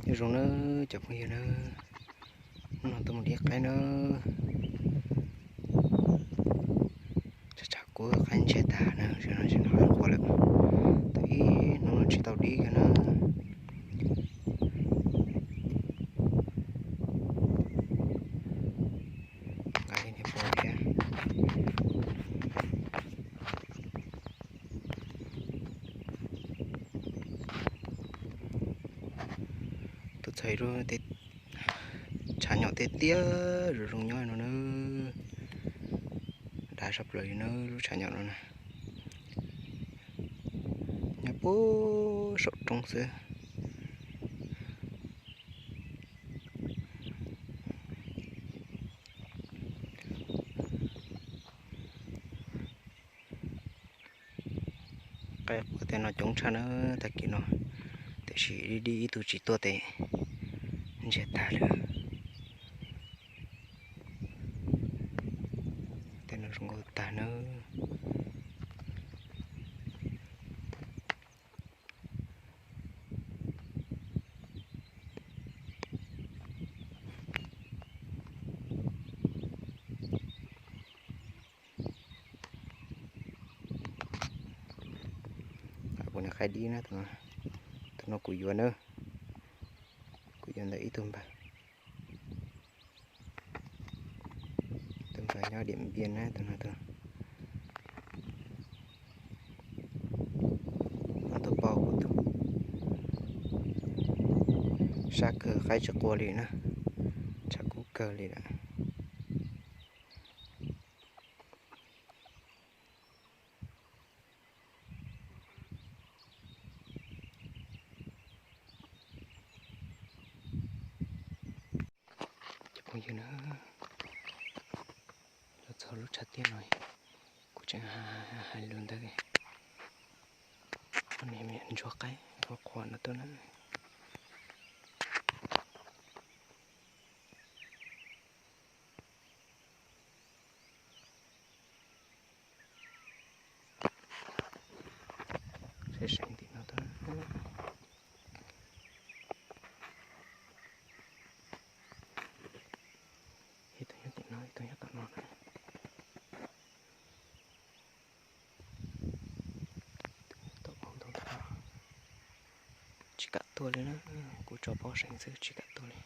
Nyob zoo nawb cov phooj ywg nawb, hnub no tuaj mus dib qaib nawb. Tshav tshav kub qaib ntsiag tag na, tam sim no tsis hnov qaib quaj lawm. Tau ib hnub no tsis tau dib kiag na. Nqa ib niag pua thiab. Tuaj txog ib lub tshav nyom tiaj tiaj zoo zoo nyob no na. Dav saj plaws li na lub tshav nyom no na. Nyob puag saum roob xwb. Qaib quaj tej no coob tshaj na tag kis no, tiam sis dib dib ib tug tsis tuaj tes ntsiag tag lawm. Tej no zoo nkauj tag na. Kuv niag qaib dib na, tus no kuv yuav na, kuv yuav ntawm ib tug npawg, tus npawg nyob Điện Biên na, tus no tus no tus poj kuv tus. Sab kawg qaib tsis quaj li na, tshav kub kawg li lawm. Cov phooj ywg na, los txog lub tshav tiaj no, kuv tseem hais lus ntawd, ntsuag qaib qhuav qhuav no tuaj na. Saib seev tim no tuaj. Ib tug nyob tim no, ib tug nyob tom no na. Tsis kam tuaj li na, kuv tso pob seev xwb tsis kam tuaj li.